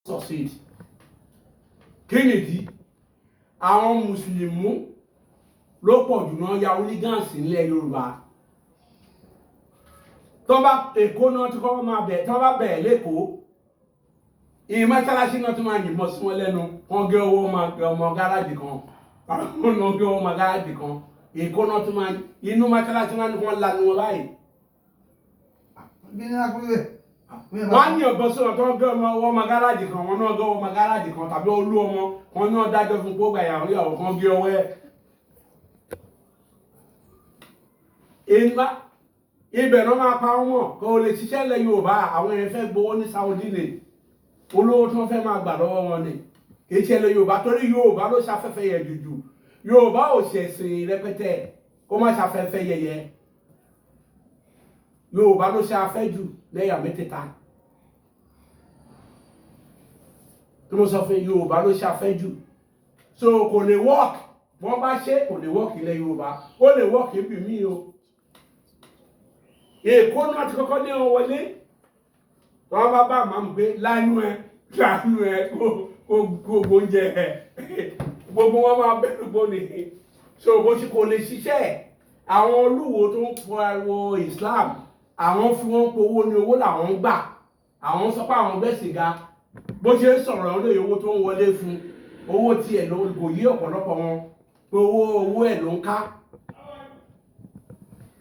Succeed. Kí nìdí? Àwọn Mùsùlùmí ló pọ̀ jù náà ya hooligans nílẹ̀ Yorùbá. Tó bá Èkó náà tí kò máa bẹ̀, tó bá bẹ̀ lẹ́kọ̀ọ́, ìyẹn mọ́ṣáláṣí náà tó máa yìnbọn sí wọn lẹ́nu. Wọ́n gé owó ọmọ gáràjì kan, wọ́n gé owó ọmọ gáràjì kan. Èkó náà tó máa inú mọ́ṣáláṣí náà ni wọ́n lanu wọn báyìí. Bí ní akúrẹ́. Wọ́n á ní ọ̀gbọ́n sí wọn tó ń gé ọmọ ọmọ gáràjì kan, wọn náà gé ọmọ gáràjì kan tàbí olú ọmọ wọn náà dájọ́ fún gbogbo ìyàwó ìyàwó kan gé ọwọ́ ẹ̀. Ibẹ̀ náà máa pa wọ́n kó o lè ṣiṣẹ́ lẹ̀ Yorùbá. Àwọn yẹn fẹ́ gbowó ní Saudi ni, olówó tí wọ́n fẹ́ máa gbà lọ́wọ́ wọn ni, kì í ṣe lẹ̀ Yorùbá, torí Yorùbá ló ṣafẹ́fẹ́ yẹ jùjù. Yorùbá ò ṣẹ̀sìn rẹpẹtẹ kó má ṣafẹ́fẹ́ yẹyẹ. Yorùbá ló ṣe afẹ́ jù lẹ́yà mẹ́tẹ̀ẹ̀ta tí mo sọ fún. Yorùbá ló ṣe afẹ́ jù, so kò lè work. Wọ́n bá ṣe kò lè work ilẹ̀ Yorùbá, ó lè work ibi míì o. Èkó náà ti kọ́kọ́ ní wọn wọlé, wọ́n bá bá màmú pé lánú ẹ, lánú ẹ, kó gbogbo oúnjẹ ẹ, gbogbo wọn máa bẹ̀rù gbóni. So bó ṣe kò lè ṣiṣẹ́. Àwọn olúwo tó ń pariwo Islam, àwọn fi wọ́n powó ní owó làwọn ń gbà. Àwọn sọ pé àwọn gbẹ̀sìn ga. Bó ṣe ń sọ̀rọ̀ lóye owó tó ń wọlé fún owó tiẹ̀ ló kò yí ọ̀pọ̀lọpọ̀ wọn pé owó owó ẹ̀ ló ń ká.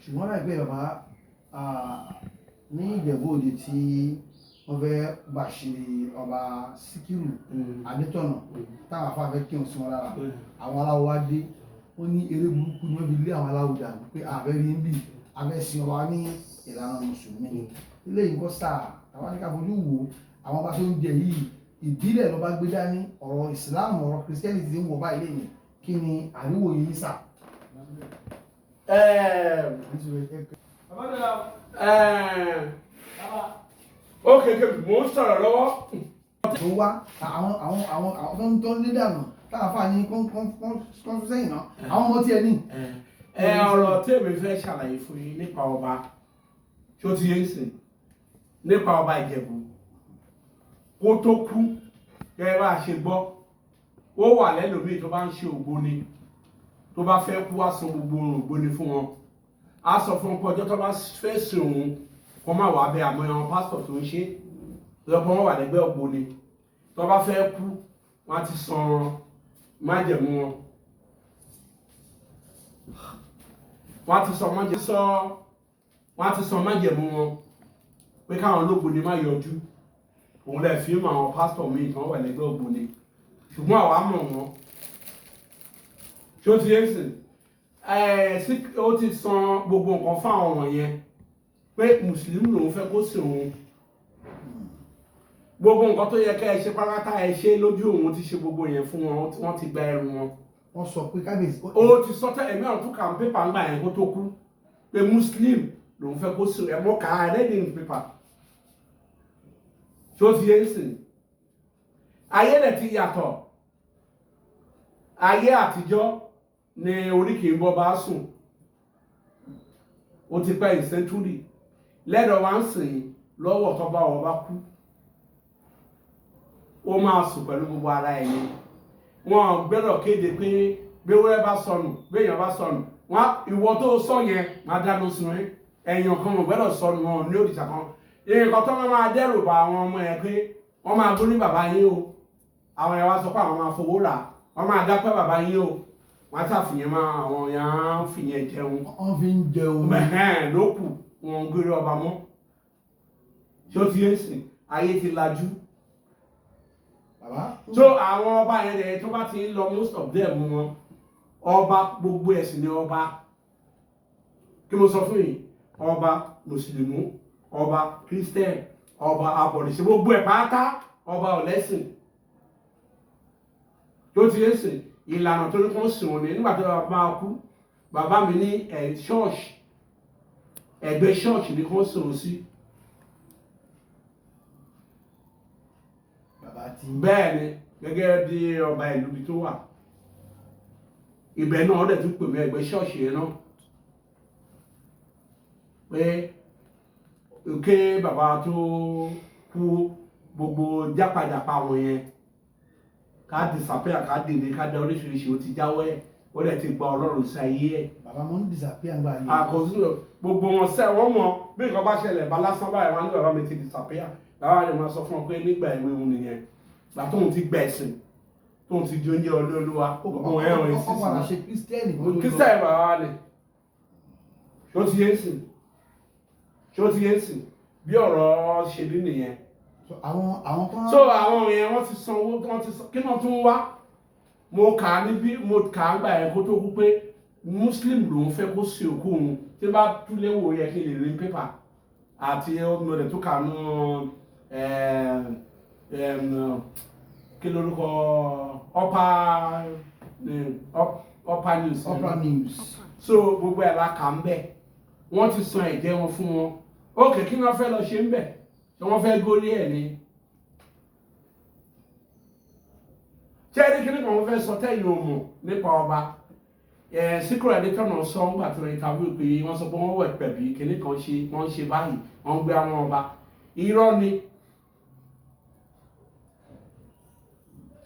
Ṣùgbọ́n láìpẹ́, bàbá, ní Ìjẹ̀bú Òde tí wọ́n fẹ́ bàṣírí ọba Síkírù Adétọ̀nà, táwọn afá fẹ́ kírun sí wọn lára, àwọn aláwo wá dé. Wọ́n ní eré burúkú ni wọ́n fi lé àwọn aláwo dànù pé àfẹ́ rí ń bì, àfẹ́ sin ọba ní ìlànà Mùsùlùmí. Ilé yìí kọ́ sáà àwọn ní ká fojú wò. Àwọn ọba tó ń jẹ yìí, ìbílẹ̀ ló bá gbé dání, ọ̀rọ̀ Ìsìláàmù, ọ̀rọ̀ Kìrìsìtẹ́nì ti ń wọ̀ báyìí lẹ́yìn. Kí ni àríwòye yín sà? Ó kéke mò ń sọ̀rọ̀ lọ́wọ́. Tó wá àwọn tó ń lé dànù, táwọn afáà ní kán sẹ́yìn náà, àwọn ọmọ tiẹ̀ ní. Ẹ, ọ̀rọ̀ tí èmi fẹ́ ṣàlàyé fún yín nípa ọba tí ó ti yé ń sìn, nípa ọba Ìjẹ̀bú kó tó kú, gẹ́gẹ́ bá a ṣe gbọ́, ó wà lẹ́lòmíì tó bá ń ṣe ògbóni, tó bá fẹ́ kú, wá san gbogbo ohun ògbóni fún wọn. Á sọ fún wọn pé ọjọ́ tó bá fẹ́ sìn òun, kó má wàá bẹ. Àmọ́ àwọn pásítọ̀ tó ń ṣe lọ́pọ̀ wọn wà lẹ́gbẹ́ ògbóni, tó bá fẹ́ kú, wọ́n á ti san májẹ̀mú wọn, wọ́n á ti san májẹ̀mú sọ, wọ́n á ti san májẹ̀mú wọn pé káwọn olóògbóni má yọjú. Òun lè fi mọ àwọn pásítọ̀ míì tí wọ́n wà lẹ́gbẹ́ ògbóni, ṣùgbọ́n àwa mọ̀ wọ́n. Tí ó ti yé sìn ẹ̀ sí, ó ti san gbogbo nǹkan fún àwọn wọ̀nyẹn pé Mùsùlùmí lòun fẹ́ kó sìn òun. Gbogbo nǹkan tó yẹ kẹ́ ẹ ṣe pátá, ẹ ṣe lójú òun, ti ṣe gbogbo yẹn fún wọn, wọ́n ti gba ẹrù wọn. Wọ́n sọ pé kábíyèsí. Ó ti sọ tẹ́ ẹ̀mí àwọn tó kà ń pépà ńgbà yẹn kó tó kú pé Muslim lòun fẹ́ kó sìn. Ẹ̀ mọ́ kà á read in paper. Tí ó ti yé sìn, ayé rẹ̀ ti yàtọ̀. Ayé àtijọ́ ni oríkì ń bọ́ bá sùn, ó ti pẹ́ ìsẹ́ńtúrì lẹ́dọ̀ wá ń sìn lọ́wọ́. Tó bá wọn bá kú, ó máa sùn pẹ̀lú gbogbo ara ẹ̀ ni. Wọn gbọ́dọ̀ kéde pé gbéwúrẹ́ bá sọnù, gbéyàn bá sọnù, wọn ìwọ tó sọ yẹn máa dáná sun ẹ. Ẹ̀yàn kan ò gbọ́dọ̀ sọnù. Wọn ní òrìṣà kan, nǹkan tó máa dẹ́rù bà àwọn ọmọ yẹn pé wọ́n máa gbó ní bàbá yín o. Àwọn yẹn wá sọ pé àwọn máa fowó rà, wọ́n máa dápẹ́ bàbá yín o. Wọ́n á ṣàfihàn máa àwọn yẹn á fìyẹn jẹun. Wọ́n fi ń jẹun. Ẹ̀hẹ́n ló kù. Wọn ń gbére ọba mọ́. Tí ó ti yé sìn, ayé ti lajú. Bàbá. So àwọn ọba yẹn dẹ̀ tó bá ti ń lọ, most of them wọn, ọba gbogbo ẹ̀sìn ni ọba. Kí mo sọ fún yìí, ọba Mùsùlùmí, ọba Christian, ọba abọ̀rìṣà, gbogbo ẹ̀ pátá, ọba ọ̀lẹ́sìn tó ti yé sìn, ìlànà tó ní kó sìn wọn ni. Nígbà tó bá máa kú, bàbá mi ní ẹ̀ ṣọ́ọ̀ṣì, ẹ̀gbẹ́ ṣọ́ọ̀ṣì ni kó sìn òun sí. Bàbá ti. Bẹ́ẹ̀ ni, gẹ́gẹ́ bí ọba ìlú ibi tó wà, ibẹ̀ náà ó dẹ̀ tún pè mí, ẹgbẹ́ ṣọ́ọ̀ṣì yẹn náà, pé òkè bàbá tó kú. Gbogbo jápajàpa wọn yẹn, ká disappear, ká dìde, ká dá oríṣiríṣi, ó ti jáwọ́ ẹ̀, ó dẹ̀ ti gba Ọlọ́run sí ayé ẹ̀. Bàbá mo ń disappear ńgbà yẹn. Àkọsílẹ̀ gbogbo wọn sẹ́ wọ́n mọ̀ bí nǹkan bá ṣẹlẹ̀ bá lásán báyìí, wọn ní bàbá mi ti disappear. Bàbá rẹ̀ máa sọ fún ọ pé nígbà ìwé òun nìyẹn, gbà tóun ti gbà ẹ̀sìn, tóun ti di oúnjẹ olóluwa, gbogbo wọn ẹ̀rọ Ó padà ìsísì ṣe kírísítẹ́nì kó tó lọ. Kírísítẹ́nì bàbá wa ni. Ṣó ti yé sìn? Ṣó ti yé sìn? Bí ọ̀rọ̀ ṣe rí nìyẹn. So, àwọn kan. So àwọn yẹn, wọ́n ti sanwó, wọ́n ti san kí wọ́n tún wá. Mo kà á níbí, mo kà á gbà yẹn kó tó kú pé Muslim lòún fẹ́ kó sin òkú òun. Tí bá túlé wò yẹ kí n lè rí pépà àti mo dẹ̀ tún kà nú kí lorúkọ Upper News. Opera News. So gbogbo ẹ̀ la kà ń bẹ̀. Wọ́n ti san ẹ̀jẹ̀ wọn fún wọn. Ókè, kí wọ́n fẹ́ lọ ṣe ń bẹ̀? Ṣé wọ́n fẹ́ górí ẹ̀ ni? Ṣé ẹni kí ni kan wọ́n fẹ́ sọ tẹ́yìn ò mọ̀ nípa ọba ẹ̀ Síkírù Adétọ̀nà sọ ńgbà tó interview pé wọ́n sọ pé wọ́n wẹ̀ pẹ̀bí kíní kan ṣe, wọ́n ń ṣe báyìí, wọ́n ń gbé àwọn ọba? Irọ́ ni.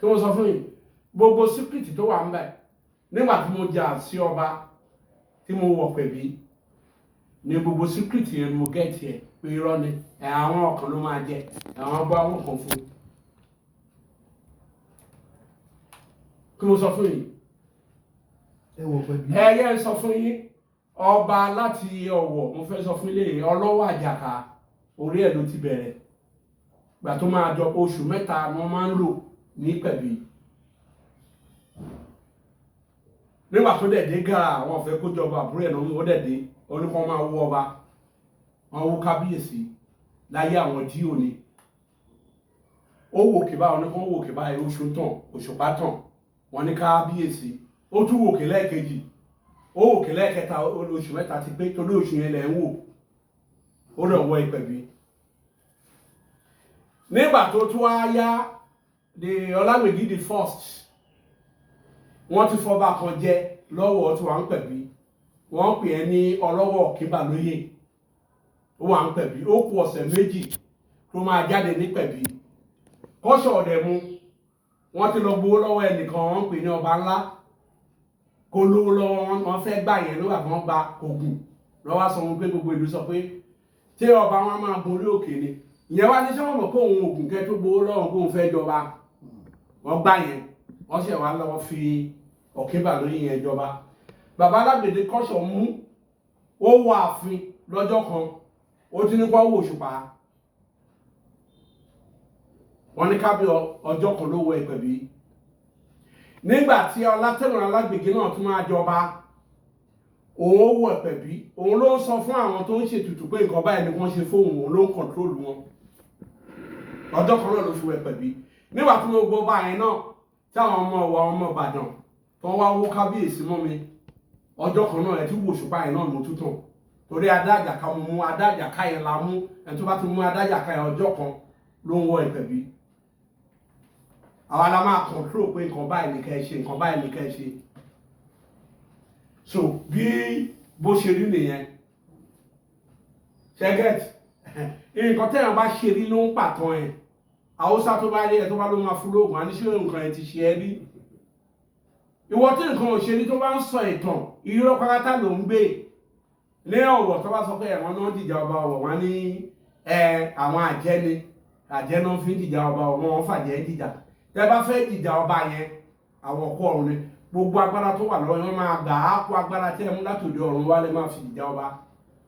Kí wọ́n sọ fún yìí gbogbo secret tó wà ń bẹ̀ nígbà tí mo jà sí ọba tí mo wọ̀ pẹ̀bí ní gbogbo secret yẹn, mo get ẹ̀ pé irọ́ ni. Ẹ̀ àwọn ọkàn ló máa jẹ, àwọn gbọ́ àwọn kan fún kí mo sọ fún yìí. Ẹ wọ pẹ̀lú. Ẹyẹ ń sọ fún yín, ọba láti Ọ̀wọ̀, mo fẹ́ sọ fún ilé ọlọ́wọ́ Àjàká, orí ẹ̀ ló ti bẹ̀rẹ̀. Gbà tó máa jọ oṣù 3 ni wọ́n máa ń lò ní pẹ̀bí. Nígbà tó dẹ̀ dé gàrà, àwọn ọ̀fẹ́ kó jọba àbúrò ẹ̀ náà, ó dẹ̀ dé oníkan máa wú ọba, wọn wú kábíyèsí láyé àwọn dí òní. Ó wò kí báyìí, oníkan wò kí báyìí, oṣù tàn, òṣùpá tàn, wọn ní kábíyèsí. Ó tún wò kí lẹ́ẹ̀kejì, ó wò kí lẹ́ẹ̀kẹta, oṣù 3 ti pé, torí oṣù yẹn lẹ̀ ń wò. Ó lọ wọ ìpẹ̀bí. Nígbà tó tún wá yá, the Ọlámìdí the first, wọ́n ti fọba kan jẹ lọ́wọ́ tí wọ́n ń pẹ̀bí, wọ́n pè é ní Ọlọ́wọ́ Kíbalóyè. Ó wà ń pẹ̀bí, ó kù ọ̀sẹ̀ 2 tó máa jáde ní pẹ̀bí. Kọ́ṣọ̀ ọ̀dẹ̀ mu, wọ́n ti lọ gbowó lọ́wọ́ ẹnìkan, wọ́n pè ní ọba ńlá, kó lówó lọ́wọ́. Wọ́n fẹ́ gbà yẹn nígbà tí wọ́n gba Ògùn lọ́wọ́, sọ wọn pé gbogbo ìlú sọ pé tí ọba wọn máa borí òkè ni. Ìyẹn wá ní sọ́wọ́n mọ̀ pé òun Ògùn kẹ́ tó gbowó lọ́wọ́ kóun fẹ́ jọba. Wọ́n gbà yẹn, wọ́n sì wá lọ́wọ́ fi Ọ̀kínbàlóyè yẹn jọba. Bàbá alágbèdè kọ́sọ̀ mú, ó wọ ààfin lọ́jọ́ kan, ó ti ní kó wò òṣùpá. Wọ́n ní kábí ọjọ́ kan ló wọ ìpẹ̀bí. Nígbà tí Ọlátẹ̀wọ̀n Alágbègbè náà tún máa jọba, òun ó wọ ìpẹ̀bí. Òun ló ń sọ fún àwọn tó ń ṣètùtù pé nǹkan báyìí ni wọ́n ṣe fóun, òun ló ń control wọn. Ọjọ́ kan náà ló fi wọ ìpẹ̀bí. Nígbà tí mo gbọ́ báyìí náà, tí àwọn ọmọ wa, ọmọ Ìbàdàn tó wá wó kábíyèsí mọ́ mi, ọjọ́ kan náà ẹ tí wò òṣùpá yẹn náà mo tún tàn, torí adájàká mo mú, adájàká yẹn la mú. Ẹni tó bá ti mú adájàká yẹn, ọjọ́ kan ló ń wọ ìpẹ̀bí. Àwa la máa control pé nǹkan báyìí ni kẹ́ ẹ ṣe, nǹkan báyìí ni kẹ́ ẹ ṣe. So bí bó ṣe rí nìyẹn. Ṣẹ́gẹ́tì nǹkan tẹ́yàn bá ṣe rí ló ń pàtàn ẹ̀. Haúsá tó bá rí ẹ, tó bá ló máa fún lóògùn, á ní ṣé nǹkan ẹ ti ṣe ẹ rí? Ìwọ tí nǹkan ò ṣe rí, tó bá ń sọ ìtàn, irọ́ pátá ló ń gbé. Ní Ọ̀wọ̀, tó bá sọ pé ẹ̀wọ̀n náà dìjà ọba Ọ̀wọ̀, wọn ní ẹ àwọn àjẹ́ ni, àjẹ́ náà fi ń dìjà ọba Ọ̀wọ̀, wọn fàjẹ́ dìjà. Tẹ́ bá fẹ́ dìjà ọba yẹn, àwọn ọkọ ọ̀run ni gbogbo agbára tó wà lọ́wọ́ yẹn máa gbà á, kó agbára tẹ́ ẹ mú látòdì ọ̀run wá lè máa fi dìjà ọba.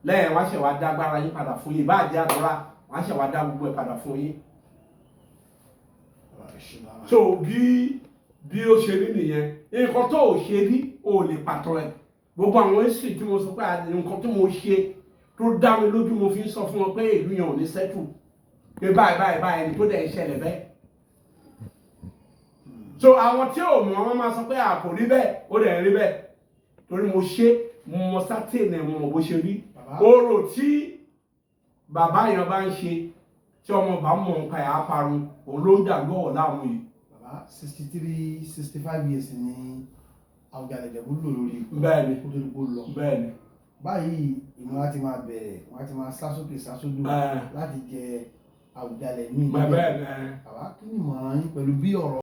Lẹ́yìn wá ṣẹ̀ wá dá agbára yín padà fún yín, bá jẹ́ àdúrà, wá ṣẹ̀ wá dá gbogbo ẹ̀ padà fún yín. So bí ó ṣe rí nìyẹn. Nǹkan tó ò ṣe rí, ò lè pàtó ẹ̀. Gbogbo àwọn èsì tí mo sọ pé nǹkan tí mo ṣe tó dá mi lójú, mo fi ń sọ fún wọn pé ìlú yẹn ò ní settle, pé báyìí báyìí báyìí ẹni tó dẹ̀ ń ṣẹlẹ̀ bẹ́ẹ̀. So àwọn tí ò mọ̀, wọ́n máa sọ pé à kò rí bẹ́ẹ̀, ó dẹ̀ rí bẹ́ẹ̀, torí mo ṣe, mo mọ sátẹ̀nì, mo mọ̀ bó ṣe rí. Orò tí bàbá yẹn bá ń ṣe, tí ọmọ bá mọ̀ nípa ẹ̀, á parun. Òun ló ń dàgbọ́ ọ̀ láàmú yìí. Bàbá, 63, 65 years ni Àwùjalẹ̀ Ìjẹ̀bú lò lórí ipò Bẹ́ẹ̀ni. kó tó di kó lọ. Bẹ́ẹ̀ni. Báyìí, ìmọ̀ láti máa bẹ̀rẹ̀, wọ́n á ti máa sá sókè sá sódò láti jẹ. Àwùjalẹ̀ míì Bẹ́ẹ̀ níbẹ̀. bẹ́ẹ̀. Bàbá, kí ni ìmọ̀ràn yín pẹ̀lú bí ọ̀rọ̀